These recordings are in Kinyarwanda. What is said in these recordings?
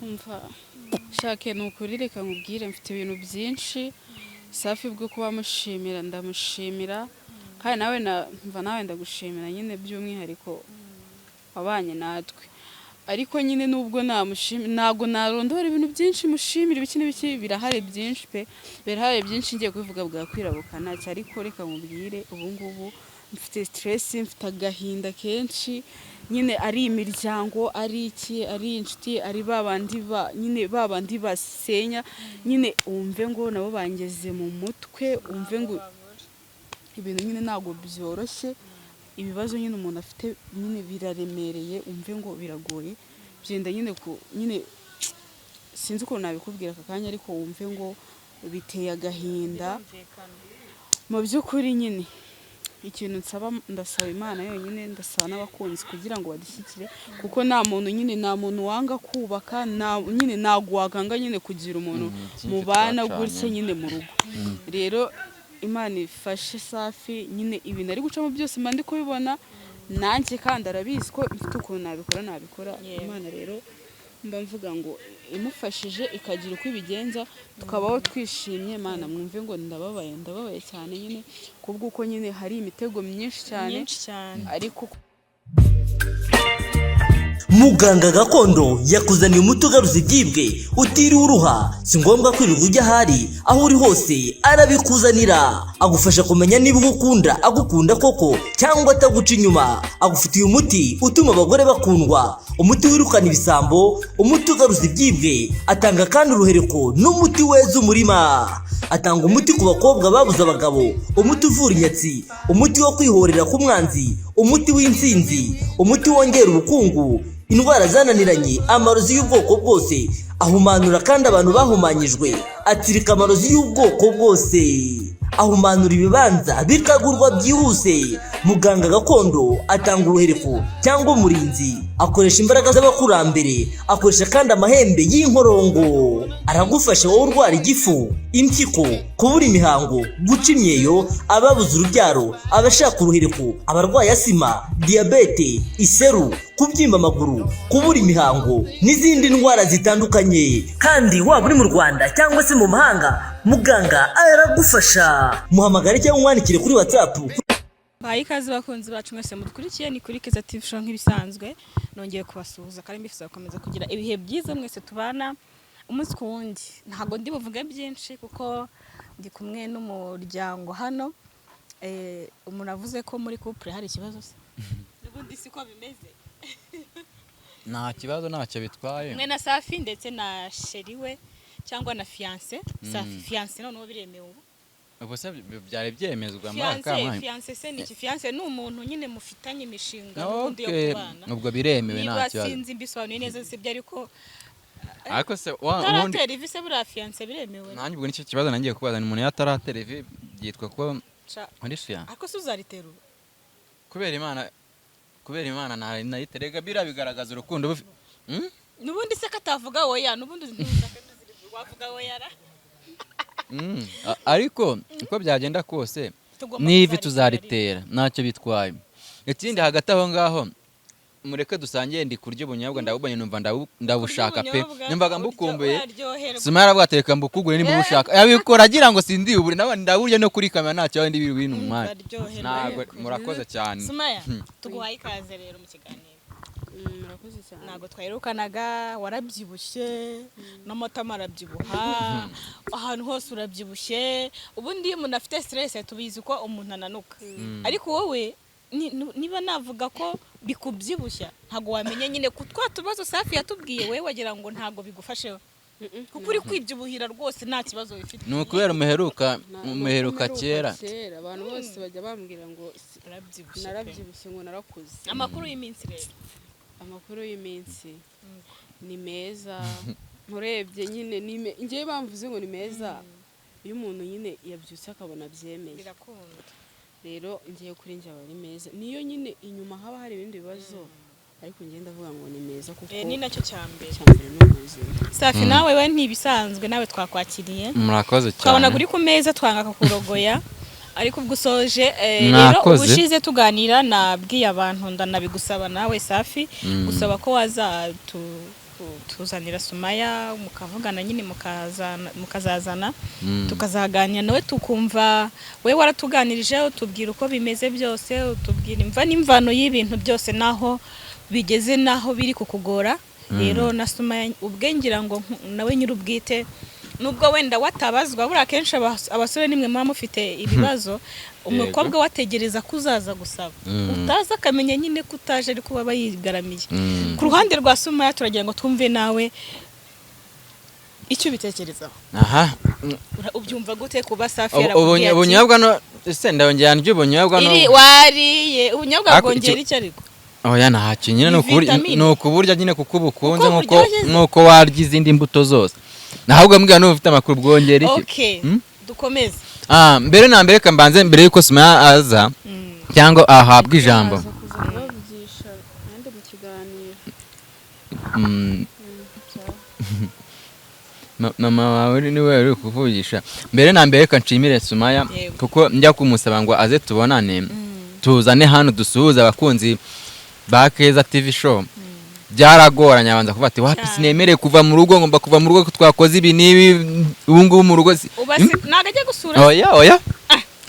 Umva shake, ni ukuri, reka nkubwire, mfite ibintu byinshi. Safi bwo kuba mushimira, ndamushimira, kandi nawe mva nawe ndagushimira nyine by'umwihariko wabanye natwe. Ariko nyine nubwo namushimira, ntabwo narondora ibintu byinshi mushimira, ibiki n'ibiki, birahari byinshi pe, birahari byinshi, ngiye kubivuga bwakwirabuka ntacyo. Ariko reka nkubwire, ubu ngubu mfite stress, mfite agahinda kenshi nyine, ari imiryango, ari iki, ari inshuti, ari ba bandi ba nyine, ba bandi basenya nyine, wumve ngo nabo bangeze mu mutwe, wumve ngo ibintu nyine ntabwo byoroshye. Ibibazo nyine umuntu afite nyine biraremereye, umve ngo biragoye, byenda nyine ku nyine, sinzi ukuntu nabikubwira aka kanya, ariko wumve ngo biteye agahinda. Mu by'ukuri nyine ikintu nsaba, ndasaba Imana yonyine, ndasaba n'abakunzi kugira ngo badushyigikire, kuko nta muntu nyine, nta muntu wanga kubaka, nta nyine, ntabwo wakanga nyine kugira umuntu Byinshi mubana twacanye. gutya nyine mu rugo. Rero Imana ifashe Safi nyine, ibintu ari gucamo byose mba ndi kubibona nanjye, kandi arabizi ko mfite ukuntu nabikora. Imana rero mba mvuga ngo imufashije ikagira uko ibigenza, tukabaho twishimye. Mana, mwumve ngo ndababaye, ndababaye cyane nyine kubw'uko nyine hari imitego myinshi cyane. Myinshi cyane. Ariko Muganga gakondo yakuzaniye umuti ugaruza ibyibwe utiriwe uruha. Si ngombwa kwirirwa ujya ahari, aho uri hose arabikuzanira. Agufasha kumenya niba uwo ukunda agukunda koko cyangwa ataguca inyuma. Agufitiye umuti utuma abagore bakundwa, umuti wirukana ibisambo, umuti ugaruza ibyibwe. Atanga kandi uruhereko n'umuti weza umurima. Atanga umuti ku bakobwa babuze abagabo, umuti uvura inyatsi, umuti wo kwihorera k'umwanzi, umuti w'intsinzi, umuti wongera ubukungu, indwara zananiranye, amarozi y'ubwoko bwose. Ahumanura kandi abantu bahumanyijwe, atsirika amarozi y'ubwoko bwose, ahumanura ibibanza bikagurwa byihuse. Muganga gakondo atanga uruhereko cyangwa umurinzi, akoresha imbaraga z'abakurambere, akoresha kandi amahembe y'inkorongo. Aragufasha wowe urwara igifu, impyiko, kubura imihango, guca imyeyo, ababuze urubyaro, abashaka uruhereko, abarwaye asima, diyabete, iseru, kubyimba amaguru, kubura imihango n'izindi ndwara zitandukanye. Kandi waba uri mu Rwanda cyangwa se mu mahanga, muganga aragufasha. Muhamagare cyangwa umwandikire kuri WhatsApp. Bahaye ikaze bakunzi bacu mwese mudukurikiye, ni kuri Keza TV Show nk'ibisanzwe. Nongeye kubasuhuza kandi mbifuza gukomeza kugira ibihe byiza mwese tubana umunsi ku wundi. Ntabwo ndi buvuge byinshi kuko ndi kumwe n'umuryango hano. Umuntu avuze ko muri couple hari ikibazo se, n'ubundi siko bimeze? Nta kibazo, ntacyo bitwaye. Kumwe na Safi ndetse na chéri we cyangwa na fiancé. Safi, fiancé noneho biremewe ubu? Ubwo se byari byemezwa muri aka Fiancé. kanya? Fiancé se ni iki? Fiancé ni umuntu nyine mufitanye imishinga n'ubundi yo kubana. Ubwo biremewe, nta Niba kibazo. sinzi mbisobanuye neza, sibyo, ariko Ariko se ubundi utaratera ivi se buriya fiancé biremewe? Nanjye ubwo nicyo kibazo nangiye kubaza, ni umuntu iyo ataratera ivi byitwa ko muri fiancé? Ariko se uzaritera ubu? Kubera Imana nayiterega, biriya bigaragaza urukundo? N'ubundi se katavuga oya, n'ubundi wavuga oya ra? Ariko uko byagenda kose Tugomba n'ivi kuzaritera. Tuzaritera, ntacyo bitwaye. Ikindi hagati aho ngaho, mureke dusangire, ndi kurya ubunyobwa, ndabubonye numva ndabushaka pe. Ubunyobwa, Numvaga mbukumbuye. Waryoherwa. Sima yaravuga ati: "Reka mbukugure niba ubushaka." Yabikora agira ngo sindibubure, nawe ndaburya no kuri kamera, ntacyo ndi biri umwanya. Uraryoherwa. Ntabwo, murakoze cyane. Sumaya, tuguhaye ikaze rero mu kiganiro. Murakoze cyane. Ntabwo twaherukanaga, warabyibushye n'amatama arabyibuha, ahantu hose urabyibushye. Ubundi iyo umuntu afite stress tubizi ko umuntu ananuka, ariko wowe niba navuga ko bikubyibushya, ntabwo wamenya nyine ku twa tubazo Safi yatubwiye, wowe wagira ngo ntabwo bigufasheho kuko uri kwibyibuhira rwose, nta kibazo wifite. Ni ukubera umuheruka Ni umuheruka uko kera. Kera abantu bose bajya bambwira ngo Urabyibushye pe. Narabyibushye, ngo narakuze. Amakuru y'iminsi rero? Amakuru y'iminsi ni meza, urebye nyine njyewe bamvuze ngo ni meza iyo umuntu nyine yabyutse akabona abyemeye. Birakunda. Rero ngiye kuri njye aba ari meza, niyo nyine inyuma haba hari ibindi bibazo, ariko njye ndavuga ngo ni meza kuko Ni nacyo cya mbere. Icya mbere ni ubuzima. Safi, nawe we ntibisanzwe, nawe twakwakiriye. Murakoze cyane. Twabonaga uri ku meza twanga kukurogoya, ariko ubwo usoje rero. Mwakoze. Ubushize tuganira nabwiye abantu, ndanabigusaba nawe Safi, gusaba ko wazatu Kutuzanira Sumaya, mukavugana nyine, mukazazana, tukazaganira nawe, tukumva. We waratuganirije, utubwira uko bimeze byose, utubwira imva n'imvano y'ibintu byose, naho bigeze, naho biri kukugora. Rero na Sumaya ubwe, ngira ngo nawe nyir'ubwite, nubwo wenda watabazwa, buriya akenshi abasore nimwe muba mufite ibibazo. Umukobwa wategereza ko uzaza gusaba, utaza akamenya nyine ko utaje, ariko baba yigaramiye. Ku ruhande rwa Sumaya, turagira ngo twumve nawe icyo ubitekerezaho. Aha. Ubyumva gute kuba Safi yarakubwiye ati Ubunyobwa no ese ndongera ndya ubunyobwa no Iri wariye ubunyobwa Ariko bwongera icyo- iki ariko? Oya, ntacyo nyine. Ni Ni ukubur- vitamine. Ni ukuburya nyine kuko ubukunze Kuko nkuko buryoshye. Nkuko warya izindi mbuto zose. Ahubwo mbwira niba ufite amakuru, bwongera iki? Okay. Hmm? Dukomeze. Ah, mbere na mbere reka mbanze, mbere yuko Sumaya aza cyangwa ahabwa ijambo. Aza kuza kubavugisha nanjye mu kiganiro. Sawa. Mama wawe niwe uri kuvugisha. Mbere na mbere reka nshimire Sumaya, Yego. kuko njya kumusaba ngo aze tubonane, tuzane hano dusuhuze abakunzi ba Keza TV Show, byaragoranye. Abanza kuvuga ati wapi, Cyane. sinemerewe kuva mu rugo, ngomba kuva mu rugo ko twakoze ibi n'ibi, ubu ngubu mu rugo Uba ntabwo ajya gusura? Oya, oya,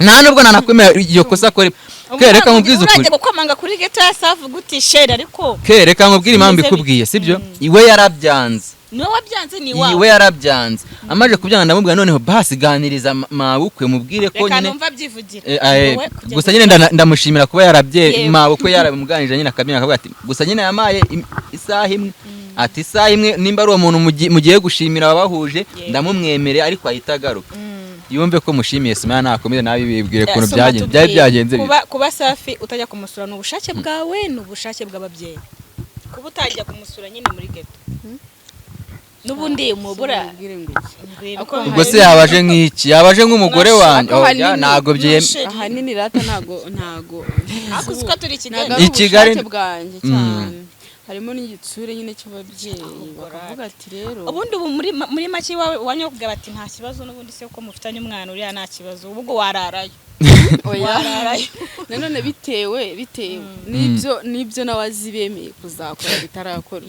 nta nubwo nanakwemera iryo kosa akora. Ke, reka nkubwize ukuri. Urajya gukomanga kuri geto ya Safi uti chéri, ariko Ke, reka nkubwire impamvu Bimeze bite? ikubwiye sibyo. Iwe yarabyanze. Niwe wabyanze, ni iwawe. Iwe yarabyanze. Amaze kubyanga, ndamubwira noneho basi ganiriza mabukwe, mubwire ko Reka nyine numva abyivugira. Eh, Wowe kujya gusa nyine ndamushimira kuba yarabye mabukwe yarabimuganirije nyine, akabyina, akavuga ati gusa nyine yamaye isaha imwe, ati isaha imwe, nimba ari uwo muntu mugiye gushimira wabahuje, ndamumwemereye, ariko ahita agaruka yumve ko mushimiye. Sumaya nakomeze nabi bibwire ukuntu Soma, byagenze, byari tubwire. byagenze bite. Kuba Safi utajya kumusura ni ubushake bwawe, ni ubushake bw'ababyeyi, kuba utajya kumusura nyine muri geto n'ubundi mubura? Mubwire ngo iki? Mbwira uko Ako Ubwo se bimeze. yabaje nk'iki, yabaje nk'umugore wanjye? Ako Oya, ntabwo Nasheri. Ahanini rata ntago Ariko uzi ko turi i Kigali. Ntago ari I Kigali- ubushake bwanjye cyane, harimo n'igitsure nyine cy'ababyeyi, bakavuga ati rero Ubundi ubu muri make iwawe wanyobwa bati nta kibazo n'ubundi se ko mufitanye umwana uriya, nta kibazo, ubwo wararayo? Oya. Wararayo. Nanone bitewe n'ibyo nawe azi bemeye kuzakora bitarakorwa.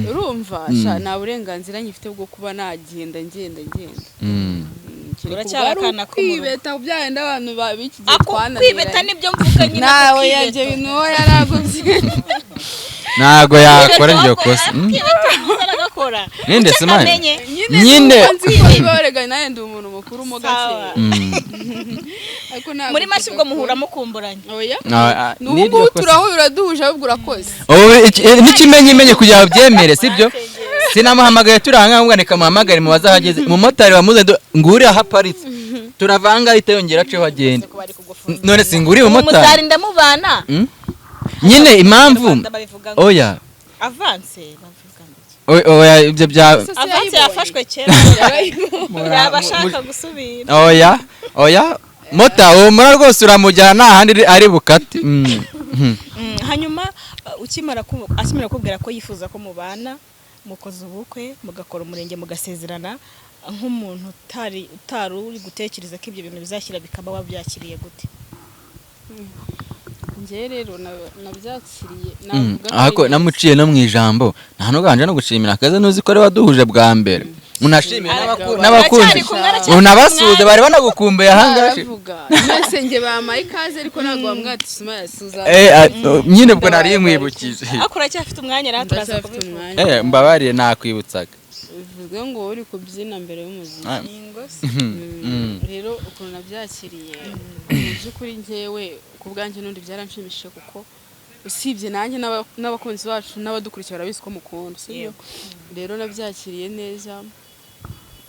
Urumva sha, nta burenganzira nyifite bwo kuba nagenda ngenda ngenda. Kereka Uracyari ubwo ari akana ko mu rugo. ukwibeta byenda abantu b'iki gihe Ako kwibeta nibyo mvuga nyine, ako Nawe kwibeta. yabyo bintu wowe yaragubye. Ntabwo yakora iryo kosa. Kwibeta umuntu aragakora. Ninde? Icyo Sumaya? namenye. Nyine. Nuko nzi ko bibaho, nawe ndi umuntu mukuru mo gake. Sawa. Ariko ntabwo Muri make ubwo tugakora. muhura mukumburanye? Oya. Ah, ah, Ni ubu n'iryo ngubu kosa. turahura duhuje, ahubwo urakoze. Ubu n'ikimenyimenyi kugira ngo byemere sibyo, sinamuhamagaye turi aha ngaha ngo reka muhamagare mubaze aho ageze. Umumotari wamuze nguri aho aparitse, turavanga ahita yongera aceho agenda. Ko bari kugufungira. None singuri umumotari? Umumotari ndamubana. Nyine impamvu Rwanda babivuga ngo oya. Avance bavuga ngo iki? Oya, ibyo bya Se Avance yayibonye. yafashwe kera, yaba ashaka gusubira. Oya, oya, mota humura rwose, uramujyana nta handi ari bukate. Hanyuma akimara kubwira ko yifuza ko mubana, mukoze ubukwe, mugakora umurenge, mugasezerana, nk'umuntu utari uri gutekereza ko ibyo bintu bizashyira bikaba, wabyakiriye gute? Njye rero nabyakiriye navuga ko Ariko ari namuciye no mu ijambo, nta n'uganje no gushimira akazi, nuzi ko ari waduhuje bwa mbere, unashimira n'abakunzi Aracyari kumwe, aracyari unabasuhuze, kumwe. bari banagukumbuye ahangaha. Aravuga mwese, njye bampaye ikaze, ariko ntabwo bambwira ati Sumaya suza. Eh, ah, nyine ubwo nari nkwibukije. Ariko uracyafite umwanya rero, turaza Ndacyafite kubivuga. umwanya. Eh, mbabariye, nakwibutsaga. Bivuze ngo uri kubyina mbere y'umuziki. Ah. Rero ukuntu nabyakiriye, mu by'ukuri njyewe ku bwanjye n'undi byaranshimishije, kuko usibye nanjye n'abakunzi bacu n'abadukurikira barabizi ko mukunda, sibyo? Rero nabyakiriye neza.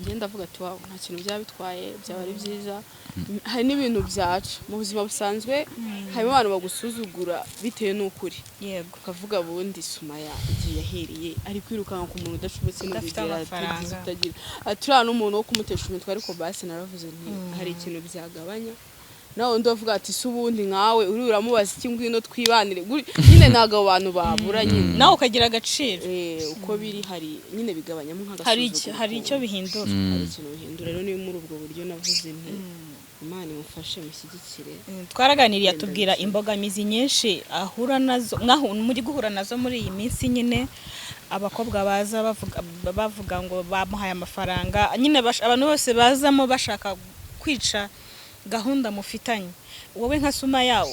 Njye ndavuga ati wow, nta kintu byaba bitwaye, byaba ari byiza. Hari n'ibintu byaca mu buzima busanzwe, harimo abantu bagusuzugura bitewe n'ukuri, ukavuga bundi Sumaya igihe yaheriye ari kwirukanka ku muntu udashobotse Udafite n'urugero amafaranga. Atagize utagira ati uriya n'umuntu wo kumutesha umutwe, ariko basi naravuze nti hari ikintu byagabanya. Nawe undi bavuga ati se ubundi nkawe uri uramubaza iki, ngwino twibanire. Nyine ntabwo abo bantu babura nyine. Nawe ukagira agaciro. Eh, uko biri hari nyine bigabanyamo Hari nk'agasuzuguro. hari icyo bihindura. Hari ikintu bihindura. Rero niyo muri ubwo buryo navuze nti Imana imufashe, mushyigikire. Twaraganiriye, atubwira imbogamizi nyinshi ahura nazo, muri guhura nazo muri iyi minsi nyine. Abakobwa baza bavuga ngo bamuhaye amafaranga nyine, abantu bose bazamo bashaka kwica gahunda mufitanye. Wowe nka Sumaya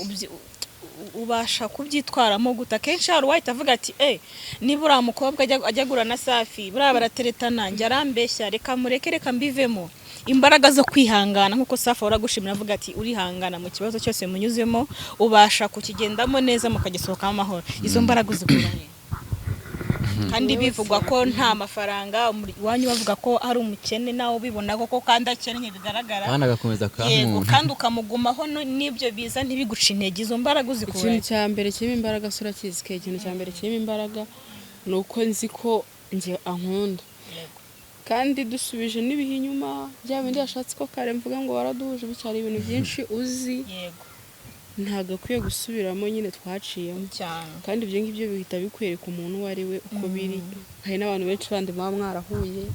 ubasha kubyitwaramo gute? Akenshi hari uwahita avuga ati: "Eh, niba uriya mukobwa ajya agura na Safi, buriya barateretana, njye arambeshya, reka mureke, reka mbivemo." Imbaraga zo kwihangana, nk'uko Safi ahora agushimira avuga ati urihangana mu kibazo cyose munyuzemo, ubasha kukigendamo neza mukagisohokamo amahoro, izo mbaraga uzikura he? Kandi bivugwa ko nta mafaranga iwanyu, bavuga ko ari umukene, nawe ubibona koko kandi akennye bigaragara. Kandi agakomeza Yego. akankunda. Kandi ukamugumaho n'ibyo biza ntibiguce intege. Izo mbaraga uzikura Ikintu he? cya mbere kirimo imbaraga se urakizi ke? Ikintu cya mbere kirimo imbaraga ni uko nzi ko njye ankunda. Kandi dusubije n'ibihe inyuma, bya bindi yashatse ko kare mvuga ngo waraduhuje, bicyari ibintu byinshi uzi ntabwo akwiye gusubiramo nyine twaciyemo. Kandi ibyo ngibyo bihita bikwereka umuntu uwo ari we uko biri. Hari n'abantu benshi bandi muba mwarahuye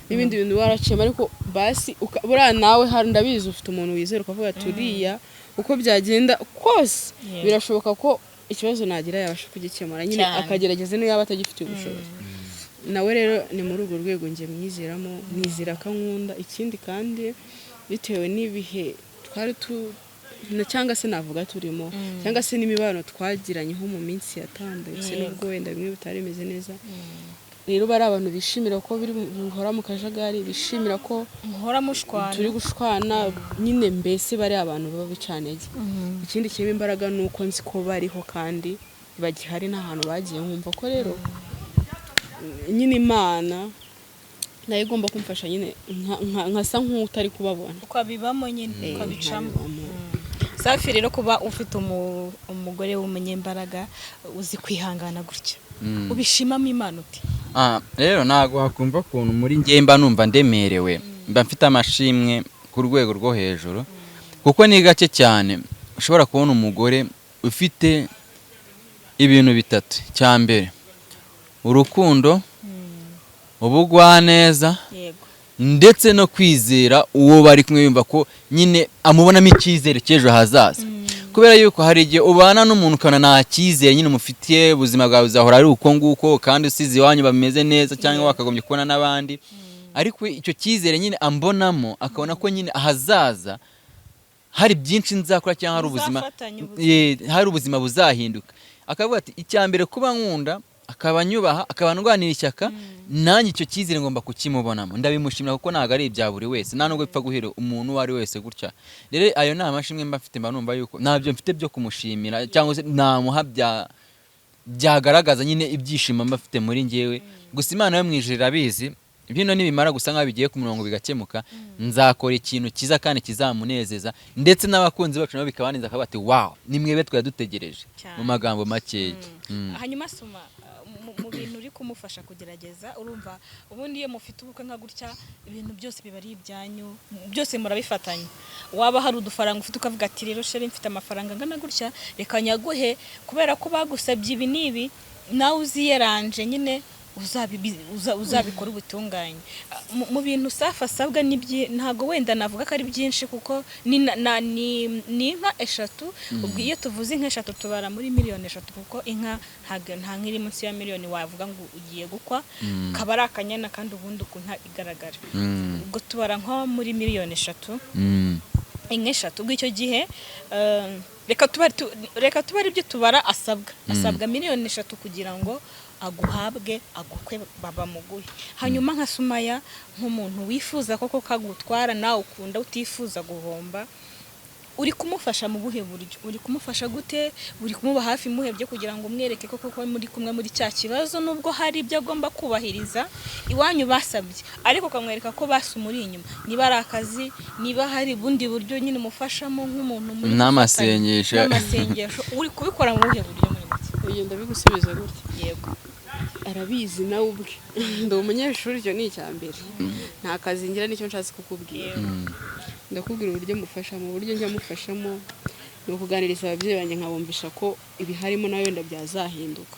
n'ibindi bintu waraciyemo, ariko basi buriya nawe hari, ndabizi, ufite umuntu wizera ukavuga ati uriya uko byagenda kose birashoboka ko ikibazo nagira yabasha kugikemura nyine, akagerageza niyo yaba atagifitiye ubushobozi. Nawe rero ni muri urwo rwego njye mwizeramo, nizera ko ankunda. Ikindi kandi, bitewe n'ibihe twari tu cyangwa se navuga turimo, cyangwa se n'imibano twagiranye nko mu minsi yatambutse, nubwo wenda bimwe bitari bimeze neza, rero bari abantu bishimira ko biri bihora mu kajagari, bishimira ko muhora mushwana, turi gushwana nyine, mbese bari abantu baba bicantege. Ikindi kirimo imbaraga ni uko nzi ko bariho kandi bagihari, nta hantu bagiye. Nkumva ko rero nyine Imana nayo igomba kumfasha nyine nkasa nk'utari kubabona. Ukabibamo nyine, ukabicamo. Nkabibamo. Safi rero, kuba ufite umugore w'umunyembaraga uzi kwihangana gutya, ubishimamo Imana uti? Ah, rero ntabwo wakumva ukuntu muri njye mba numva ndemerewe, mba mfite amashimwe ku rwego rwo hejuru, kuko ni gake cyane ushobora kubona umugore ufite ibintu bitatu. Cya mbere, urukundo, ubugwaneza, ndetse no kwizera uwo bari kumwe, yumva ko nyine amubonamo icyizere cy'ejo hazaza. Kubera yuko hari igihe ubana n'umuntu ukabona nta cyizere nyine umufitiye, ubuzima bwawe buzahora ari uko nguko, kandi usize iwanyu bameze neza cyangwa wakagombye kubona n'abandi. Ariko icyo cyizere nyine ambonamo, akabona ko nyine ahazaza hari byinshi nzakora cyangwa hari ubuzima Muzafatanya ubuzima. Hari ubuzima buzahinduka, akavuga ati icya mbere kuba nkunda, akaba anyubaha, akaba ndwanira ishyaka, nanjye icyo cyizere ngomba kukimubonamo. Ndabimushimira kuko ntabwo ari ibya buri wese, nta nubwo bipfa guhera umuntu uwo ari wese gutya. Rero ayo ni amashimwe mba mfite, mba numva yuko ntabyo mfite byo kumushimira cyangwa se namuha byagaragaza nyine ibyishimo mba mfite muri njyewe. Gusa Imana yo mu ijuru irabizi. Bino nibimara gusa nkaho bigiye ku murongo bigakemuka, nzakora ikintu cyiza kandi kizamunezeza, ndetse n'abakunzi bacu nabo bikabanezeza, bakavuga bati: "Wow, ni mwebwe twari dutegereje." Mu magambo makeya. Hanyuma Suma, mu bintu uri kumufasha kugerageza, urumva ubundi iyo mufite ubukwe nka gutya, ibintu byose biba ari ibyanyu, byose murabifatanya. Waba hari udufaranga ufite ukavuga ati: "Rero chéri, mfite amafaranga angana gutya, reka nyaguhe kubera ko bagusabye ibi n'ibi," nawe uziyeranje nyine uzabikora ubutunganye. Mu bintu Safi asabwa ni ntabwo wenda navuga ko ari byinshi, kuko ni inka eshatu. Ubwo iyo tuvuze inka eshatu tubara muri miliyoni 3, kuko inka nta nka iri munsi ya miliyoni wavuga ngo ugiye gukwa, kaba ari akanyana kandi ubundi uku nka igaragara. Ubwo tubara nko muri miliyoni 3, inka eshatu. Ubwo icyo gihe reka tuba ari byo tubara. Asabwa miliyoni 3 kugira ngo aguhabwe, agukwe, bamuguhe. Hanyuma nka Sumaya, nk'umuntu wifuza koko kagutwara, nawe ukunda, utifuza guhomba, uri kumufasha mu buhe buryo? Uri kumufasha gute? Uri kumuba hafi muhebye kugira ngo umwereke koko ko muri kumwe muri cya kibazo, nubwo hari ibyo agomba kubahiriza iwanyu basabye, ariko ukamwereka ko basi umuri inyuma, niba ari akazi, niba hari ubundi buryo nyine umufashamo nk'umuntu muri N'amasengesho. N'amasengesho. Uri kubikora mu buhe buryo muri make? Ugenda bigusubiza gutya. Yego. Arabizi nawe ubwe, ndi umunyeshuri, icyo ni icya mbere, nta kazi ngira, nicyo nshatse kukubwira. Ndakubwira uburyo mufashamo. Uburyo njya mufashamo ni ukuganiriza ababyeyi banjye, nkabumvisha ko ibiharimo nawe wenda byazahinduka,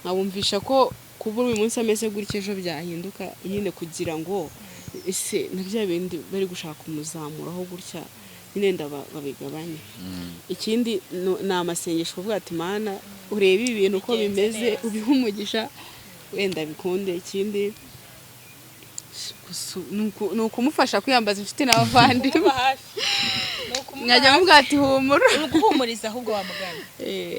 nkabumvisha ko kuba uyu munsi ameze gutya ejo byahinduka nyine, kugira ngo ese na bya bindi bari gushaka kumuzamuraho gutya. Nyine babigabanye. Ikindi ni amasengesho, kuvuga ati: "Mana, urebe ibi bintu uko Bigenze bimeze, neza. ubihe umugisha, wenda bikunde." Ikindi ni ukumufasha kwiyambaza inshuti n'abavandimwe. Kumuba hafi. Ni ukumuba Nkajya hafi. mubwira ati: "Humura." Ni uguhumuriza ahubwo wamugana.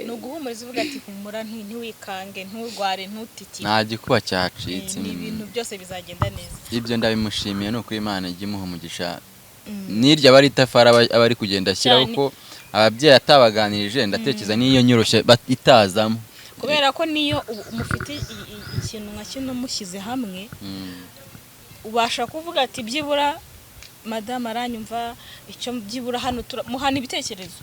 Ni uguhumuriza, uvuga ati: "Humura, ntiwikange, nturware, ntutitire." Nta gikuba cyacitse. Ni ibintu byose bizagenda neza. Ibyo ndabimushimiye, ni uko Imana ijya imuha umugisha. N'iryo aba ari itafari aba ari kugenda ashyiraho, Cyane. ko ababyeyi atabaganirije, ndatekereza n'iyo nyoroshye itazamo. Kubera ko niyo mufite ikintu nka kino mushyize hamwe, ubasha kuvuga ati: "Byibura madamu aranyumva icyo, byibura hano muhana ibitekerezo."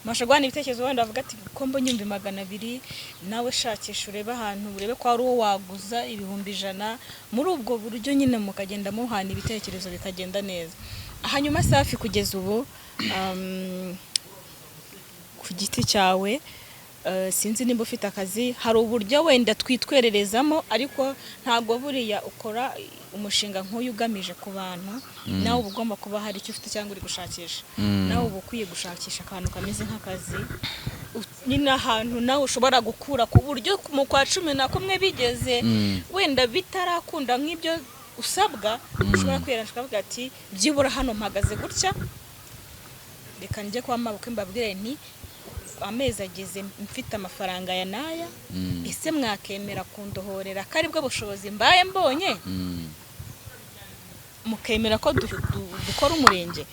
Mubasha guhana ibitekerezo, wenda bavuga ati: "Ko mbonye 200,000, nawe shakisha urebe ahantu, urebe ko hari uwo waguza 100,000." Muri ubwo buryo nyine mukagenda muhana ibitekerezo, bikagenda neza. Hanyuma Safi, kugeza ubu ku giti cyawe, sinzi nimba ufite akazi. Hari uburyo wenda twitwererezamo, ariko ntabwo buriya ukora umushinga nk'uyu ugamije ku bantu, nawe uba ugomba kuba hari icyo ufite cyangwa uri gushakisha. Nawe uba ukwiye gushakisha akantu kameze nk'akazi, nyine ahantu nawe ushobora gukura, ku buryo mu kwa 11 bigeze, wenda bitarakunda nk'ibyo usabwa, ushobora kwiyaranja ukavuga ati: "Byibura hano mpagaze gutya, reka njye kwa mabukwe mbabwire nti amezi ageze mfite amafaranga ya n'aya. Ese mwakemera kundohorera, ko aribwo bushobozi mbaye mbonye, mukemera ko dukora umurenge?"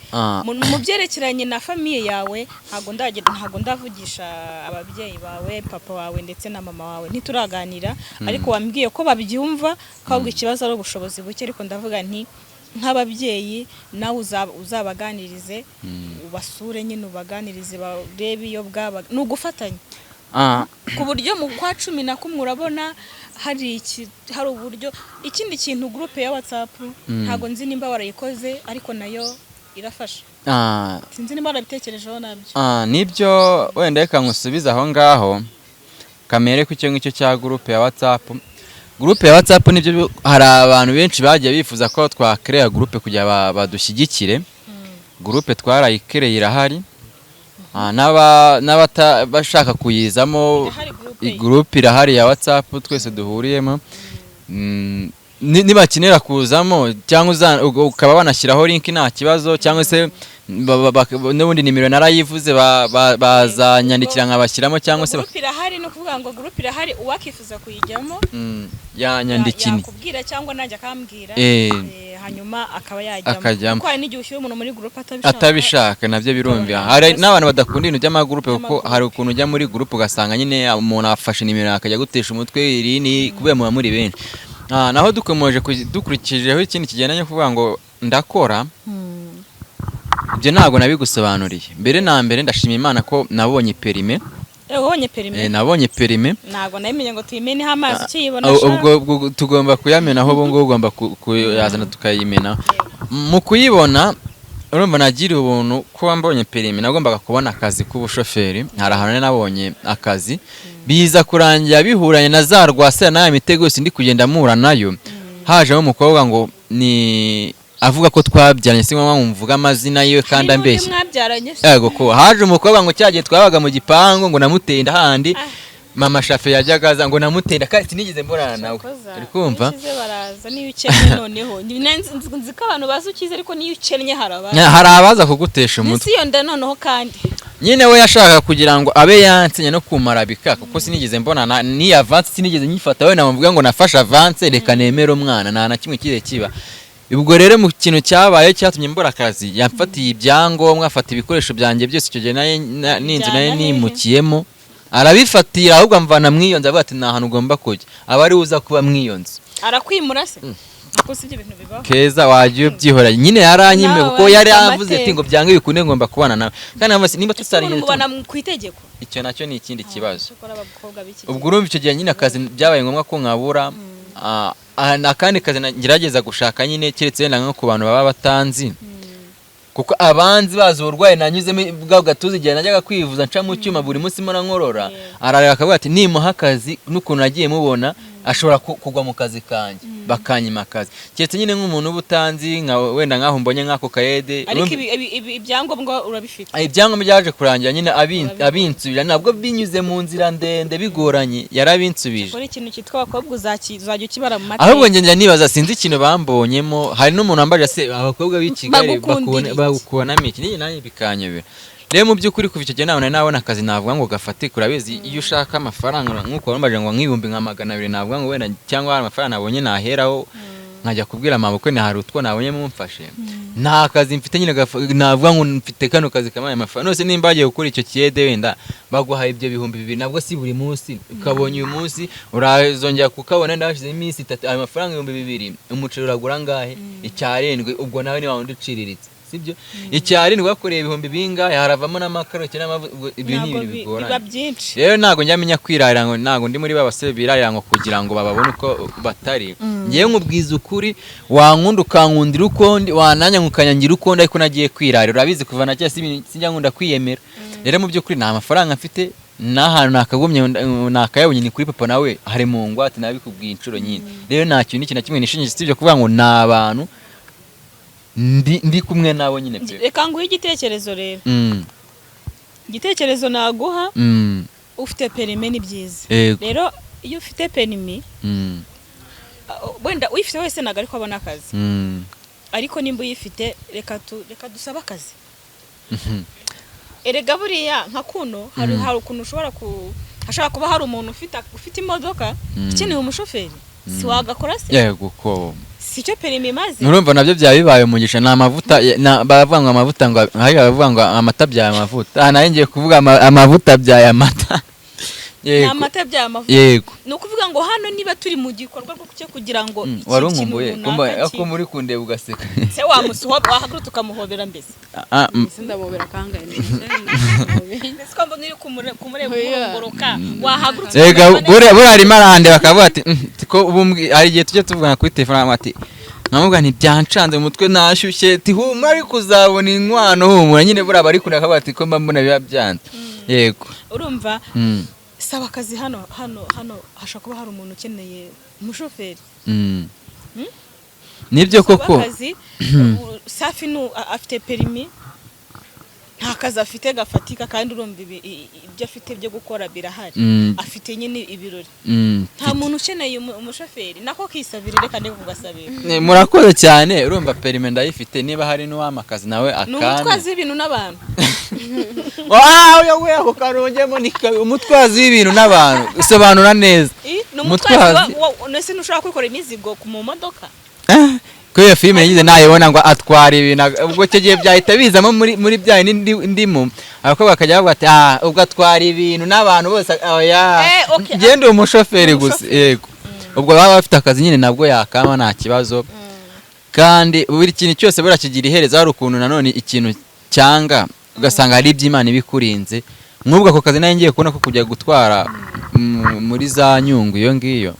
Mu byerekeranye na famille yawe, ntabwo ndavugisha ababyeyi bawe, papa wawe ndetse na mama wawe, ntituraganira, ariko wambwiye ko babyumva, ko ahubwo ikibazo ari ubushobozi buke. Ariko ndavuga nti nk'ababyeyi nawe uzabaganirize, ubasure nyine, ubaganirize, barebe iyo bwabaga. Ni ugufatanya ku buryo mu kwa 11 urabona hari uburyo. Ikindi kintu, groupe ya WhatsApp, ntabwo nzi nimba warayikoze, ariko nayo irafasha. Sinzi nimba warabitekerejeho nabyo. Nibyo, wenda reka nkusubize aho ngaho kamere ku icyo ngicyo cya groupe ya WhatsApp. Groupe ya WhatsApp nibyo, hari abantu benshi bagiye bifuza ko twakereya groupe kugira badushyigikire. Groupe twarayikereye, irahari. N'abata bashaka kuyizamo, Irahari groupe. Groupe irahari ya WhatsApp twese duhuriyemo. Nibakenera kuzamo, cyangwa ukaba wanashyiraho link, nta kibazo, cyangwa se n'ubundi nimero narayivuze, bazanyandikira nkabashyiramo, cyangwa se Groupe irahari, ni ukuvuga ngo groupe irahari, uwakifuza kuyijyamo yanyandikira. Yakubwira cyangwa nanjye akambwira, hanyuma akaba yajyamo. Akajyamo. Kuko hari n'igihe ushyira umuntu muri groupe atabishaka. Atabishaka nabyo birumvira. Ukabona Hari ibibazo. n'abantu badakunda ibintu by'amagurupe, kuko By'amagurupe. hari ukuntu ujya muri groupe ugasanga nyine umuntu afashe nimero akajya gutesha umutwe iri ni kubera muba muri benshi. Naho dukomeje dukurikijeho ikindi kigendanye no kuvuga ngo ndakora, ibyo ntabwo nabigusobanuriye. Mbere na mbere ndashima Imana ko nabonye permis. Wabonye permis? Nabonye permis. Ntabwo nabimenye ngo tuyimeneho amazi ukiyibona. Ah, Sha. ubwo tugomba kuyamenaho, ubu ngubu ugomba kuyazana tukayimena. Mu kuyibona, urumva nagiriye ubuntu kuba mbonye permis, nagombaga kubona akazi k'ubushoferi. Hari ahantu nari nabonye akazi, biza kurangira bihuranye na za rwasera n'aya mitego yose ndi kugenda mpura nayo. Hajemo umukobwa ngo ni avuga ko twabyaranye, si ngombwa ngo mvuge amazina yiwe kandi Hari n'undi ambeshya. mwabyaranye se? Yego, ko haje umukobwa ngo cyagiye twabaga mu gipangu ngo namuteye inda, handi mama Shafe yajyaga aza ngo namuteye inda, kandi sinigeze mbonana nawe. Cyakoza, Uri kumva? iyo ukize baraza, niyo ukennye noneho. Nzi ko abantu bazi ukize, ariko niyo ukennye hari abaza. Hari abaza kugutesha umutwe. Munsi iyo nda noneho kandi. Nyine we yashakaga kugira ngo abe yansinya no kumarabika, kuko sinigeze mbonana n'iyi avance, sinigeze nyifata. We namuvuga ngo nafashe avance, reka nemere umwana, nta na kimwe kigiye kiba. Ubwo rero mu kintu cyabaye cyatumye mbura akazi, yamfatiye ibyangombwa, afata ibikoresho byanjye byose. Icyo gihe n'inzu Bijyana nari hehe? nimukiyemo arabifatira, ahubwo amvana mu iyo nzu, avuga ati: "Nta hantu ugomba kujya, aba ari we uza kuba mu iyo nzu." Arakwimura se? Kuko si ibyo bintu bibaho. Keza, wagiye ubyihora nyine, yaranyimye Nawe kuko yari wandika yavuze ati amateka. ngo byange bikunde ngomba kubana nawe, kandi navuze niba Ese umuntu tutarigeze mubana ku itegeko? Icyo nacyo ni ikindi kibazo. Cyokora abakobwa b'iki gihe. Ubwo urumva icyo gihe nyine akazi byabaye ngombwa ko nkabura. Akandi kazi ngerageza gushaka nyine, keretse wenda nko ku bantu baba batanzi, kuko abanzi bazi uburwayi nanyuzemo bwa gatuza igihe najyaga kwivuza nca mu cyuma buri munsi mpora nkorora, arareba akavuga ati: "Nimuha akazi n'ukuntu nagiye mubona." Ashobora kugwa mu kazi kanjye, bakanyima akazi, keretse nyine nk'umuntu uba utanzi, nka wenda nk'aho mbonye nk'ako kayede. Ariko ibyangombwa urabifite? Ah, ibyangombwa byaje kurangira nyine Urabibona. abinsubira, nabwo binyuze mu nzira ndende bigoranye, yarabinsubije. Kora ikintu cyitwa abakobwa, uzajya ukibara mu mateka. Ahubwo njye njya nibaza, sinzi ikintu bambonyemo. Hari n'umuntu wambaje se abakobwa b'i Kigali Bagukundira iki? Bagukubonamo iki? N'iyi nanjye bikanyobera. Rero mu by'ukuri kuva icyo gihe ntabwo nari nabona akazi navuga ngo gafatika. Urabizi, iyo ushaka amafaranga nk'uko wambaje ngo nk'ibihumbi nka 200, navuga ngo wenda cyangwa hari amafaranga nabonye naheraho nkajya kubwira mama ko hari utwo nabonye mumfashe. Nta kazi mfite nyine navuga ngo mfite kano kazi kamaye amafaranga. Nose nimba bagiye gukora icyo kiyede, wenda baguhaye ibyo 2000, nabwo si buri munsi. Ukabonye uyu munsi, urazongera kukabona wenda hashize iminsi 3. Ayo mafaranga 2000, umuceri uragura angahe? Icyarindwi. Ubwo nawe ni wa wundi uciriritse, sibyo? Icyarindwi bakoreye ibihumbi bingahe? Haravamo n'amakaroti n'amavuta. Ubwo ibyo ni Ntabwo ibintu biba bigoranye. byinshi. Rero ntabwo njya menya kwirarira, ngo ntabwo ndi muri ba basore birarira ngo kugira ngo bababone uko batari. Ngewe nkubwiza ukuri, wankunda ukankundira uko ndi, wananya ukanyangira uko ndi, ariko nagiye kwirarira. Urabizi, kuva na kera sinjya nkunda kwiyemera. Rero mu by'ukuri nta mafaranga mfite, n'ahantu nakagumye nakayabonye ni kuri papa, nawe hari mu ngwate, nabikubwiye inshuro nyinshi. Rero nta kintu n'iki na kimwe nishingiye usibye kuvuga ngo ni abantu ndi kumwe nabo nyine pe. Reka nguhe igitekerezo rero. Igitekerezo naguha, ufite permis ni byiza. Rero iyo ufite permis, wenda uyifite wese ntabwo ariko abona akazi, ariko nimba uyifite, reka dusabe akazi. Erega buriya nka kuno hari hari ukuntu ushobora ku hashobora kuba hari umuntu ufite imodoka ukeneye umushoferi, si wagakora se? Yego ko. Si cyo permis imaze? Urumva nabyo byaba bibaye umugisha. Ni amavuta baravuga ngo amavuta, ngo hari baravuga ngo amata abyaye amavuta. Ah, nari ngiye kuvuga amavuta abyaye amata. Ni Yego. amata abyaye amavuta. Yego. Ni ukuvuga ngo hano niba turi mu gikorwa cyo kugira ngo iki Wari kintu unkumbuye runaka kumba ko muri kundeba ugaseka. Se wamusuha, wahagurutse ukamuhobera mbese? Ah, Ese ndamubera kangahe? Mbese ko mbona uri kumureba Oya. umurongoroka, wahagurutse Ega ukamureba buriya arimo arandeba akavuga ati ko ubu hari igihe tujya tuvugana kuri telefone, akavuga ati, nkamubwira nti byancanze mu mutwe, nashyushye, ati humura ariko uzabona inkwano, humura nyine. Buriya bari kureba akavuga ati ko mba mbona biba byanze. Yego. Urumva, saba akazi hano hashobora kuba hari umuntu ukeneye umushoferi. Nibyo Saba koko. akazi. Safi afite permis, nta kazi afite gafatika, kandi urumva ibyo afite byo gukora birahari. Afite nyine ibirori. Nta muntu ukeneye umushoferi, nako kisabira, reka ndeke kugasabira. Murakoze cyane. Urumva permis ndayifite, niba hari n'uwampa akazi nawe Ni akampe. umutwazi w'ibintu n'abantu. Ah, oya we, ako karongemo ni kabi. Umutwazi w'ibintu n'abantu, usobanura neza. Ni umutwazi Umutwazi. Nese ntushobora kwikorera imizigo mu modoka? Ah, ko iyo filime yagize nayibona ngo atwara ibintu, ubwo icyo gihe byahita bizamo muri bya bindi ndimo, abakobwa bakajya bavuga ati ah, ubwo atwara ibintu n'abantu bose, oya. Okay. Ngende umushoferi gusa. Yego, ubwo baba bafite akazi nyine nabwo yakama nta kibazo. Kandi buri kintu cyose buriya kigira iherezo. Hari ukuntu nanone ikintu cyanga ugasanga hari iby'Imana ibikurinze. Nk'ubwo ako kazi nayo ngiye kubona ko kujya gutwara muri za Nyungwe, iyo ngiyo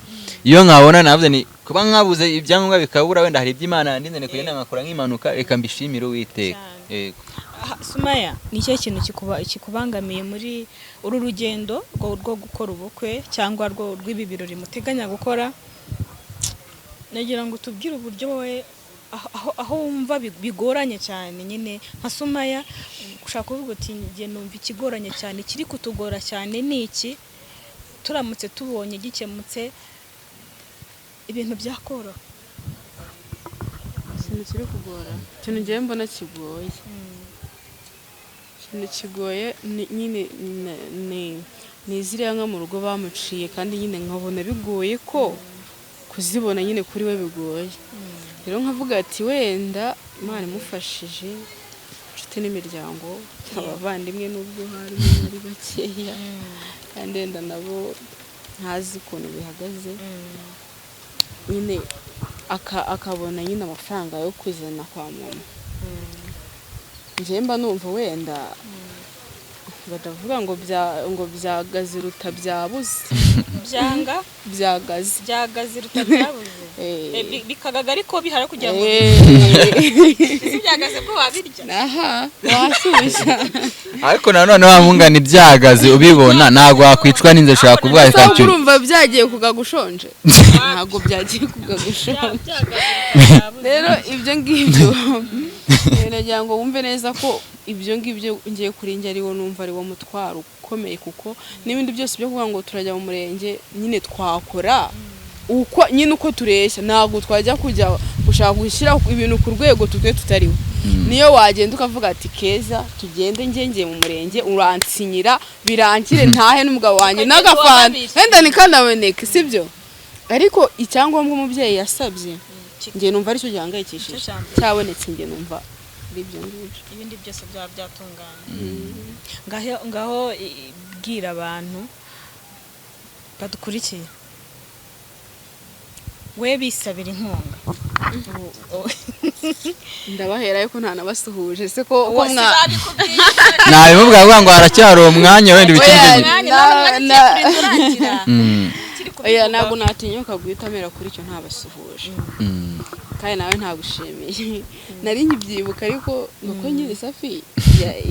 iyo nkabona navuze ni kuba nkabuze ibyangombwa bikabura, wenda hari iby'Imana yandinze, ni kugenda nkakora nk'impanuka. Reka mbishimire Uwiteka. Cyane. Yego. Aha, Sumaya, ni ikihe kintu kikubangamiye muri uru rugendo rwo gukora ubukwe cyangwa rw'ibi birori muteganya gukora? Nagira ngo tubwire uburyo wowe aho wumva bigoranye cyane nyine nka Sumaya, ushaka kuvuga uti njye numva ikigoranye cyane, kiri kutugora cyane ni iki, turamutse tubonye gikemutse ibintu byakoroha. Ikintu kiri kugora, ikintu ngiye mbona kigoye, ikintu kigoye nyine ni ziriya nka mu rugo bamuciye, kandi nyine nkabona bigoye ko kuzibona nyine kuri we bigoye. Rero nkavuga ati wenda Imana imufashije, inshuti n'imiryango, abavandimwe, n'ubwo harimo ari bakeya kandi wenda nabo ntazi ukuntu bihagaze nyine, akabona nyine amafaranga yo kuzana kwa mama. Njyewe mba numva wenda badavuga ngo byagaze iruta byabuze. Byanga. Byagaze. Byagaze iruta byabuze. Bikagaga ariko bihara kugira ngo ese byagaze ko wabirya? Aha washyushya. Ariko nanone wa mungana ibyagaze ubibona, ntabwo wakwicwa n'inzara, ushobora kuvuga Ese reka ahubwo ncyo. Urumva byagiye kugaga ushonje? Ntabwo byagiye kugaga ushonje. Rero ibyo ngibyo nagira ngo wumve neza ko ibyo ngibyo ngiye kuri njye ariwo numva ariwo mutwaro ukomeye, kuko n'ibindi byose byo kuvuga ngo turajya mu murenge nyine, twakora uko nyine uko tureshya, ntabwo twajya kujya gushaka gushyira ibintu ku rwego twe tutariho. Niyo wagenda ukavuga ati: "Keza, tugende, ngengeye mu murenge, uransinyira birangire, ntahe n'umugabo wanjye Ukagenda n'agafanta," uwa babiri. Wenda ntikanaboneke, sibyo? Ariko icyangombwa umubyeyi yasabye, njye numva aricyo gihangayikishije. Nicyo cya mbere. Cyabonetse, njye numva ari ibyo ngibyo. Ibindi byose byaba byatunganye. Ngaho ngaho bwira abantu badukurikiye, we bisabira inkunga. Ndabahera yuko ntanabasuhuje se ko Uwo ko si mwa babikubwiye. Nabimuvuga, avuga ngo haracyari umwanya, wenda Oya, ibikindi. Umwanya nawe umwanya ugiye kurinda urangira. Kiri Oya, kubivugaho. ntabwo natinyuka guhita amera kuri icyo ntabasuhuje. Kandi nawe ntagushimiye, nari nkibyibuka, ariko nuko nyine Safi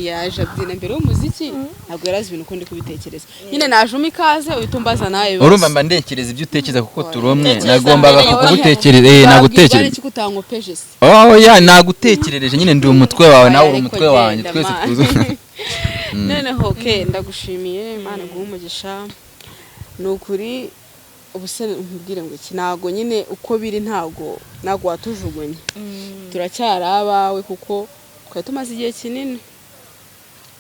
yaje abyina mbere y'umuziki, ntabwo yari azi ibintu uko ndi kubitekereza. Nyine naje umpa ikaze, uhita umbaza nawe ibibazo. Urumva mba ndekereza ibyo utekereza kuko turi umwe. Tekereza Nagombaga mbere kugutekereza, Wabwirwa nagutekereza. n'iki ko utankopeje se? Oh ya, nagutekerereje nyine, ndi umutwe wawe, nawe uri Ariko umutwe wanjye, genda, twese man. tuzi. Noneho ke ndagushimiye, Imana iguhe umugisha, ni ukuri. Ubu se nkubwire ngo iki? Ntabwo nyine uko biri, ntabwo watujugunye, turacyari abawe, kuko twari tumaze igihe kinini,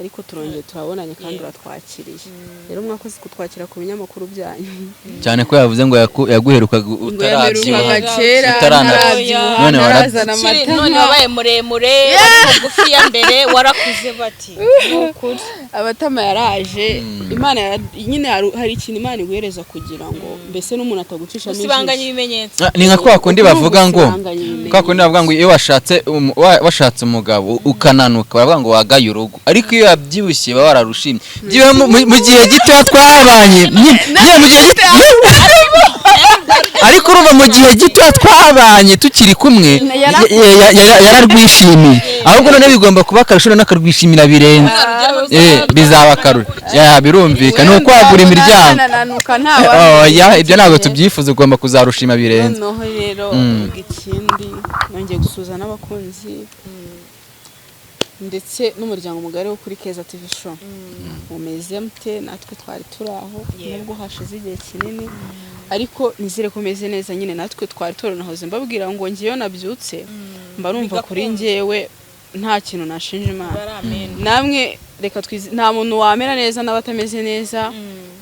ariko turongeye turabonanye kandi uratwakiriye. Rero mwakoze kutwakira ku binyamakuru byanyu. Cyane ko yavuze ngo yaguherukaga Ngo utarabyibuha. yamerukaga kera ntarabyibuha, None ntarazana None amata. wabaye muremure, wari mugufi ya mbere, warakuze bati ni ukuri. Abatama yaraje. Imana nyine hari ikintu Imana iguhereza kugira ngo mbese n'umuntu atagucishamo Usibanganya ijisho. ibimenyetso. Ah, ni nka kwa kundi bavuga ngo Usibanganya ibimenyetso. kwa kundi bavuga ngo iyo washatse washatse umugabo ukananuka, baravuga ngo wagaye urugo, ariko iyo wabyibushye baba wararushimye. Byibuhe mu gihe gito twabanye nyine mu gihe gito, ariko urumva mu gihe gito twabanye tukiri kumwe yararwishimiye. Ahubwo none bigomba kuba akarusho, noneho akarwishimira birenze. Bizaba akarusho, ya, birumvikana, ni ukwagura imiryango. Nananuka nta Oya, ibyo ntabwo tubyifuza, ugomba kuzarushima birenze. Noneho rero ubwo ikindi, nongeye gusuhuza n'abakunzi ndetse n'umuryango mugari wo kuri Keza TV Show. Mumeze mute? Natwe twari turi aho nubwo hashize igihe kinini, ariko nizere ko meze neza. Nyine natwe twari turanahoze mbabwira ngo ngewe nabyutse mba numva kuri Bigakunda. njyewe nta kintu nashinja Imana. Baramen. Namwe reka twize, nta muntu wamera neza n'abatameze neza.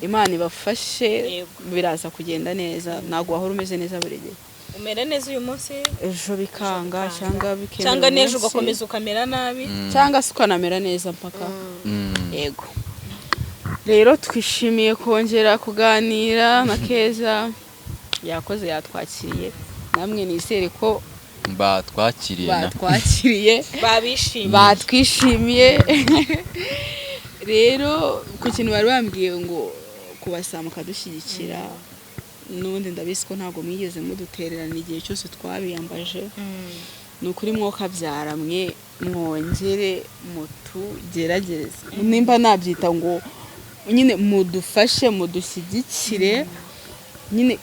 Imana ibafashe. Biraza kugenda neza, ntabwo wahora umeze neza buri gihe. Umera neza uyu munsi, ejo bikanga, cyangwa bikemera cyangwa n'ejo umunsi, ugakomeza ukamera nabi. Cyangwa se ukanamera neza mpaka. Yego, rero twishimiye kongera kuganira na Keza, yakoze yatwakiriye. Namwe nizere ko Batwakiriye na batwakiriye. Babishimiye. Batwishimiye. Rero ku kintu bari bambwiye ngo kubasaba mukadushyigikira, n'ubundi ndabizi ko ntabwo mwigeze mudutererana igihe cyose twabiyambaje. Ni ukuri mwokabyara mwe, mwongere mutugerageze, nimba nabyita ngo nyine mudufashe, mudushyigikire nyine.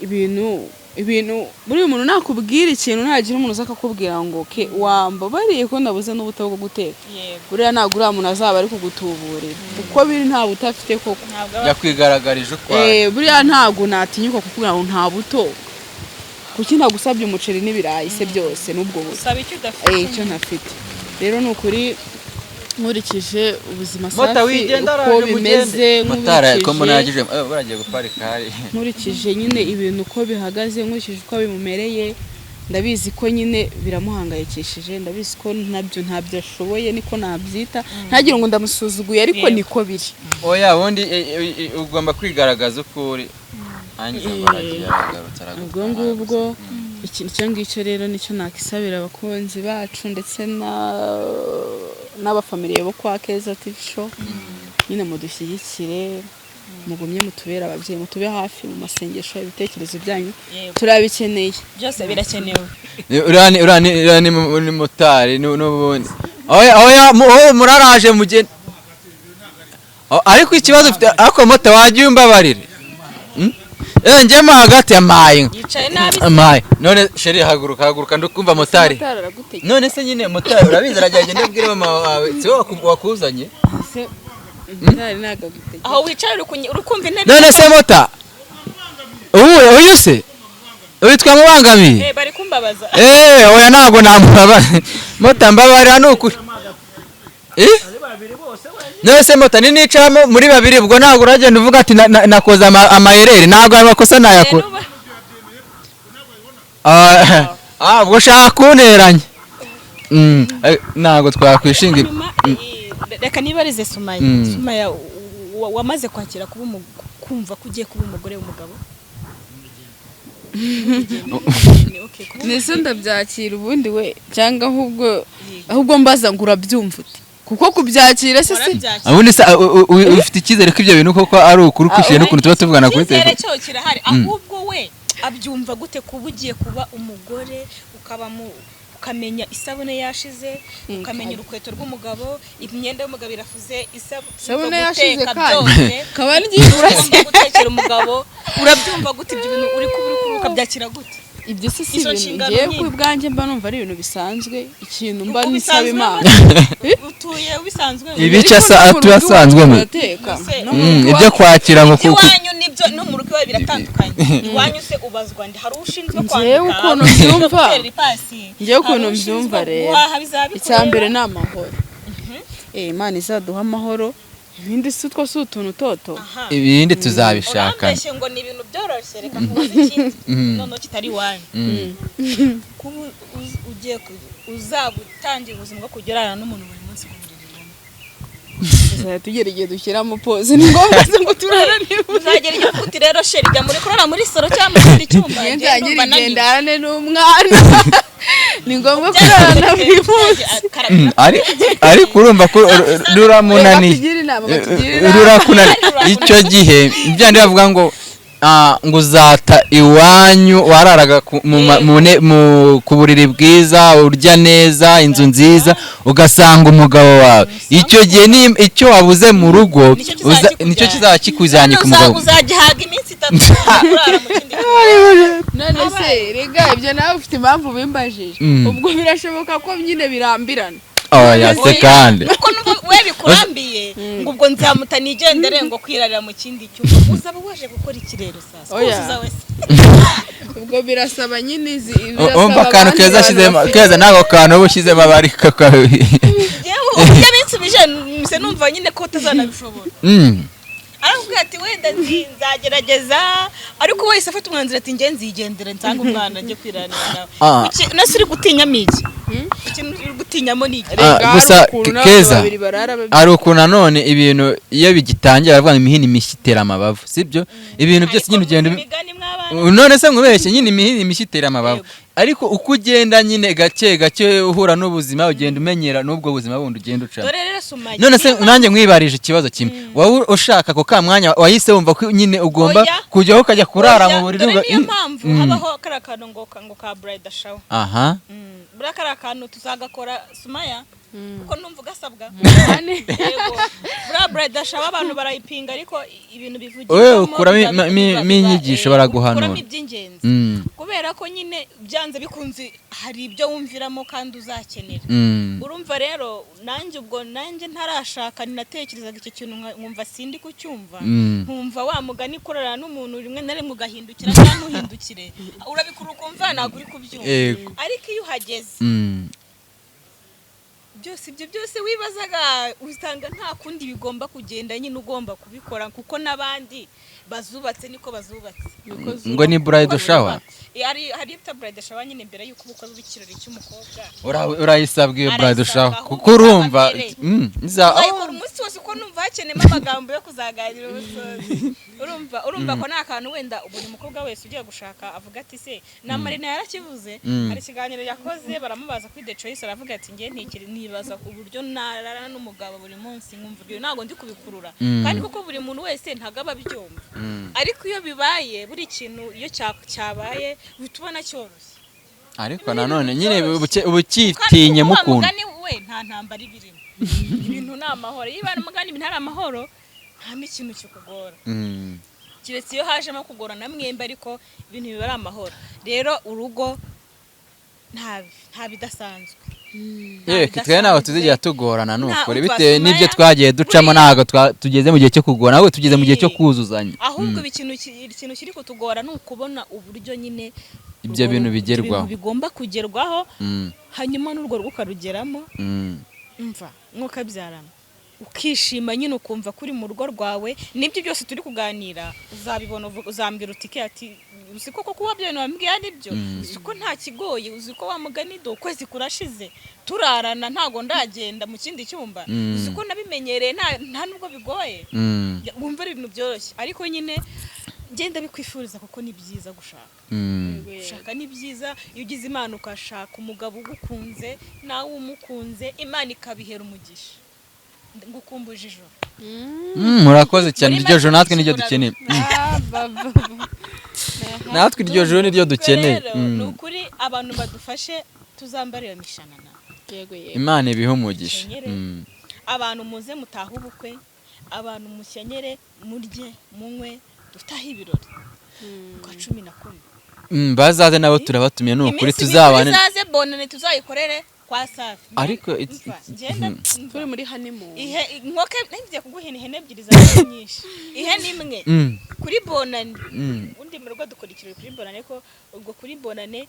Ibintu buriya umuntu nakubwira ikintu, ntagira umuntu uza akakubwira ngo: "Ke wambabariye ko nabuze n'ubuto bwo guteka," Yego. buriya ntabwo uriya muntu azaba ari kugutuburira uko biri, nta buto afite koko. Ntabwo aba Yakwigaragaje uko ari. Buriya ntabwo natinyuka kukubwira ngo nta buto, kuki ntagusabye umuceri n'ibirayi se byose n'ubwo buto? Usaba icyo udafite. Icyo ntafite. Rero ni ukuri, nkurikije ubuzima Mota Safi wigenda uko araje bimeze, mugende. Motari ko mbona nkurikije yagiye, buragiye guparika hari. Nkurikije nyine ibintu uko bihagaze, nkurikije uko bimumereye, ndabizi ko nyine biramuhangayikishije, ndabizi ko nabyo ntabyo ashoboye, niko nabyita, ntagire ngo ndamusuzuguye, ariko niko biri. Oya, ubundi ugomba kwigaragaza uko uri. Angize ngo aragiye aragarutse Ubwo aragutwara. ngubwo icyo ngicyo rero nicyo nakisabira abakunzi bacu ndetse n'abafamiliye bo kwa Keza TV Show. Nyine mudushyigikire. Mugumye mutubere ababyeyi, mutube hafi mu masengesho, ibitekerezo byanyu Yego. turabikeneye. Byose birakenewe. Uriya ni motari n'ubundi. Oya, oya, oh, muraraje mugende. Oh, ariko ikibazo ufite, ariko moto wajya umbabarire. Njyemo hagati amaye. Yicaye nabi. Amaye. None chérie, haguruka, haguruka, ndukumva motari. Motari aragutegeka. None se nyine motari urabizi aragenda abwire mama wawe, si wowe wakuzanye? Se motari ntabwo agutegeka. Aho wicaye uri kumva intebe. None se mota, ubu uyu se witwa mubangamiye? Eh, bari kumbabaza. Eh, oya, ntabwo namubaba. Mota, mbabarira, ni ukuri. Eh, none se mota, ninicamo muri babiri, ubwo ntabwo uragenda uvuga ati nakoze amayereri? Ntabwo ayo makosa nayakora. Ah, ubwo ushaka kunteranya. Ntabwo twakwishinga Hanyuma, reka nibarize Sumaya. Sumaya, wamaze kwakira kuba kumva ko ugiye kuba umugore w'umugabo? Okay, kuba Nese ndabyakira ubundi we, cyangwa ahubwo mbaza ngo urabyumva ute? Kuko kubyakira se si Warabyakira. Ubundi se ufite icyizere ko ibyo bintu koko ari ukuri, ukwishyuye n'ukuntu tuba tuvugana kuri Icyizere telefone? cyo kirahari. Ahubwo we abyumva gute kuba ugiye kuba umugore, ukaba mu ukamenya isabune yashize, ukamenya urukweto rw'umugabo, imyenda y'umugabo irafuze, Isabune yashize guteka kandi byose, kaba ryibura se. ugomba gutekera umugabo. Urabyumva gute ibyo bintu uri kuba uri kuba ukabyakira gute? Ibyo se si Izo ibintu nshingano ngewe nyine. ku bwanjye mba numva ari ibintu bisanzwe, ikintu mba Uko nsaba bisanzwe Imana. Utuye bisanzwe. Ibice Ariko no mu atuye rugo asanzwemo. turateka. Se- No mu rugo Ibyo kwakira ngo kuko Iwanyu nibyo no mu rugo iwawe biratandukanye. Iwanyu se ubazwa ndi? Hari ushinzwe Njyewe kwandika, ukuntu hari ushinzwe mbyumva. gutera ipasi, Njyewe ukuntu hari ushinzwe mbyumva rero, guhaha, bizabikorera. icya mbere ni amahoro. Eh, Imana izaduha amahoro, ibindi si utwo, si utuntu toto. Aha. Ibindi tuzabishakana. Urambeshye ngo ni ibintu byoroshye. Reka nkubaze ikindi noneho kitari iwanyu. Kuba ugiye uzaba utangiye ubuzima bwo kujya urarana n'umuntu buri munsi ku buriri bumwe. Tuzajya tugera igihe dushyiramo pause. Ni ngombwa se ngo turarane? Uzagera igihe uvuga uti: "Rero chéri, jya muri kurara muri salon cyangwa mu kindi cyumba, Njye njye nzagera ndumva igihe naniwe." ndarane n'umwana, ni ngombwa kurarana buri munsi? Ariko urumva ko ruramunaniye. Batugire inama, batugire inama. Rurakunaniye. Icyo gihe byandi bavuga ngo ngo uzata iwanyu wararaga ku buriri bwiza, urya neza, inzu nziza, ugasanga umugabo wawe. Icyo gihe ni icyo wabuze mu rugo Nicyo kizajya nicyo kikujyana. kizaba kikujyanye ku mugabo. Uzagihaga iminsi 3 kurara mu kindi cyumba. None se rega ibyo nawe ufite impamvu bimbajije. Ubwo birashoboka ko nyine birambirana. Oya se kandi. Kuko nubwo we bikurambiye ngo ubwo nzamuta nigendere ngo kwirarira mu kindi cyumba, uzaba waje gukora iki rero sasa? Oya. Uzuza wese. Ubwo birasaba nyine izi birasaba Umva akantu abandi keza bantu ashyizemo bafite- keza n'ako kantu uba ushyizemo aba ari Yewe, uburyo binsubije mpise numva nyine ko utazanabishobora. Arakubwira ati: "Wenda nzagerageza," ariko wese afata umwanzuro ati: "Njye nzigendere nsange umwana ajye kwiranira nawe." Ah. Nase uri gutinyamo iki? Ikintu uri gutinyamo ni iki? Ah, Rega hari gusa ukuntu n'abantu Keza, babiri barara hari ukuntu nanone ibintu iyo bigitangira baravuga ngo imihini mishya itera amabavu, sibyo? Ibintu byose nyine ugenda Imigani mw'abana. None se nkubeshye? Nyine imihini mishya itera amabavu, ariko uko ugenda nyine gake gake uhura n'ubuzima, ugenda umenyera n'ubwo buzima bundi ugenda ucamo. Dore rero Sumaya, None se nanjye nkwibarije ikibazo kimwe, wowe ushaka ako ka mwanya wahise wumva ko nyine ugomba Oya. kujyaho ukajya kurara Oya, mu buriri dore niyo mpamvu habaho kariya kantu ngo ka bridal shower. Buriya kariya kantu tuzagakora, Sumaya, kuko numva ugasabwa. Yego, buriya bridal shower abantu barayipinga, ariko ibintu bivugirwamo Wowe ukuramo inyigisho, baraguhanura. Ukuramo iby'ingenzi, kubera ko nyine byanze bikunze hari ibyo wumviramo kandi uzakenera. Urumva rero nanjye ubwo nanjye ntarashaka ninatekerezaga icyo kintu, nkumva sindi kucyumva. Nkumva wa mugani kurarana n'umuntu rimwe na rimwe ugahindukira cyangwa ntuhindukire, urabikura ukumva ntabwo uri kubyumva. Ariko iyo uhageze, byose ibyo byose wibazaga usanga nta kundi bigomba kugenda nyine, ugomba kubikora kuko n'abandi bazubatse niko bazubatse. Ngo ni bridal shower? Hari ibita bridal shower nyine mbere y'uko ubukwe buba, ikirori cy'umukobwa. Urayisabwa iyo bridal Arayisabwa, shower ahubwo kuko urumva mbere. iza Uzayikora umunsi wose. Ariko si uko numva hakenemo amagambo yo kuzaganira ubusozi. Urumva ko nta kantu wenda buri mukobwa wese ugiye gushaka avuga ati se na Marina yarakivuze. Hari ikiganiro yakoze, baramubaza kuri The Choice, aravuga ati ngiye ntikiri nibaza uburyo nararana n'umugabo buri munsi, nkumva ibyo ntabwo ndi kubikurura. Kandi kuko buri muntu wese ntabwo aba abyumva, ariko iyo bibaye, buri kintu iyo cyabaye uhita ubona cyoroshye. Ariko nanone nyine ubukitinye Kandi kuko wa mukunda. mugani we nta ntambara ibirimo, ibintu ni amahoro. Iyo ibana umugani ibintu ari amahoro, nta n'ikintu kikugora, keretse iyo hajemo kugorana mwembi, ariko ibintu biba ari amahoro. Rero urugo nta bidasanzwe. Nta Yewe, twe ntabwo tuzigera bidasanzwe. tugorana, ni ukuri, Umva, bitewe Sumaya, n'ibyo twagiye ducamo. Ntabwo tugeze mu gihe cyo kugorana, ahubwo tugeze mu gihe cyo kuzuzanya. Ahubwo ikintu kiri kutugora ni ukubona uburyo nyine Ibyo bintu bigerwaho. ibintu bigomba kugerwaho, hanyuma n'urwo rugo ukarugeramo. Mva mwukabyarana, ukishima nyine, ukumva ko uri mu rugo rwawe. Nibyo byose turi kuganira uzabibona, uzambwira uti ke ati uzi ko koko kuba byo wambwiye ari byo, uzi ko nta kigoye, uzi ko wa mugani do ukwezi kurashize turarana ntago ndagenda mu kindi cyumba, uzi ko nabimenyereye, nta nubwo bigoye. Wumva ari ibintu byoroshye, ariko nyine ngenda bikwifuriza kuko ni byiza gushaka. Gushaka ni byiza. Iyo ugize Imana ukashaka umugabo ugukunze nawe umukunze, Imana ikabihera umugisha. Ngukumbuje ijoro. Murakoze cyane. Muri Iryo joro make natwe niryo kibura dukeneye. Ah, baba. Natwe iryo joro niryo dukeneye. Rero ni ukuri, abantu badufashe tuzambara iyo mishanana. Yego yego. Imana ibihe umugisha. Mukenyere. Abantu muze mutahe ubukwe, abantu mukenyere, murye, munywe, dutahe ibirori kwa 11. Bazaze nabo turabatumiye, ni ukuri. Iminsi Tuzabane. mikuru izaze, bonane tuzayikorere kwa Safi. Ariko Umva, ngenda umva. Turi muri honeymoon. Ihe inkoko ngiye kuguha ihene ebyiri zawe nyinshi, ihene imwe kuri bonane. Ubundi mu rugo dukora ikirori kuri bonane, ko ubwo kuri bonane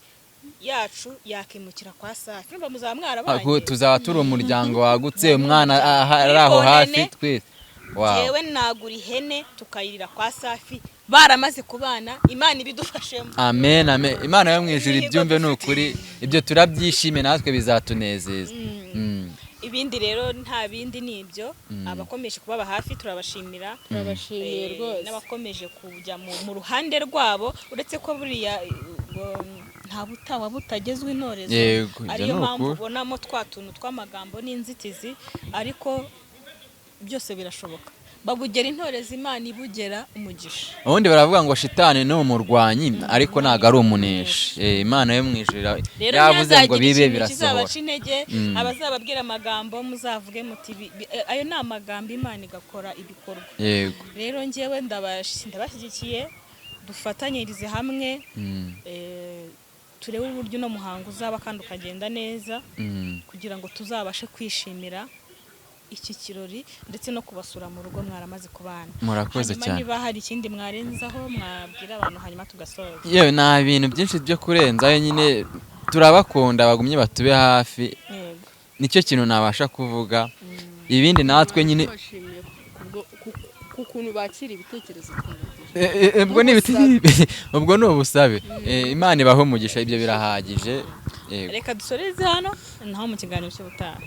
yacu yakimukira kwa Safi. Urumva muzaba mwarabanye. Ako tuzaba turi umuryango wagutse, umwana ari aho hafi twese. Wow. Jewe nagura ihene tukayirira kwa Safi baramaze kubana, Imana ibidufashemo. Amen, amen. Imana yo mu ijuru Imihigo ibyumve, ni dufite. ukuri ibyo turabyishimiye, natwe bizatunezeza. Ibindi rero nta bindi, ni ibyo. Abakomeje kubaba hafi turabashimira. Turabashimiye rwose. N'abakomeje kujya mu ruhande rwabo, uretse ko buriya nta butawa butagezwe intorezo. Yego, ibyo Ariyo ni mpamvu ukuri. ubonamo twa tuntu tw'amagambo n'inzitizi, ariko byose birashoboka. Babugera intorezo, Imana ibugera umugisha. Ubundi baravuga ngo shitani ni umurwanyi, ariko ntabwo ari umuneshi. Imana yo mu ijuru Rero yavuze ngo ntihazagire bibe, ikintu birasohora. kizabaca intege. Abazababwira amagambo muzavuge muti ayo ni amagambo, Imana igakora ibikorwa. Rero njyewe ndabashyigikiye, dufatanyirize hamwe, turebe uburyo uno muhango uzaba kandi ukagenda neza, kugira ngo tuzabashe kwishimira iki kirori ndetse no kubasura mu rugo mwaramaze kubana. Murakoze Hanyuma cyane. niba hari ikindi mwarenzaho mwabwira abantu, hanyuma tugasoza. Yewe, nta bintu byinshi byo kurenzayo nyine, turabakunda, bagumye batube hafi. Nicyo kintu nabasha kuvuga, ibindi natwe nyine Tubashimiye ku kuntu bakira ibitekerezo twabagejeje. Ubwo ni ubwo ni ubusabe. Imana ibahe umugisha, ibyo birahagije. Yego. Reka dusoreze hano naho mu kiganiro cy'ubutaha.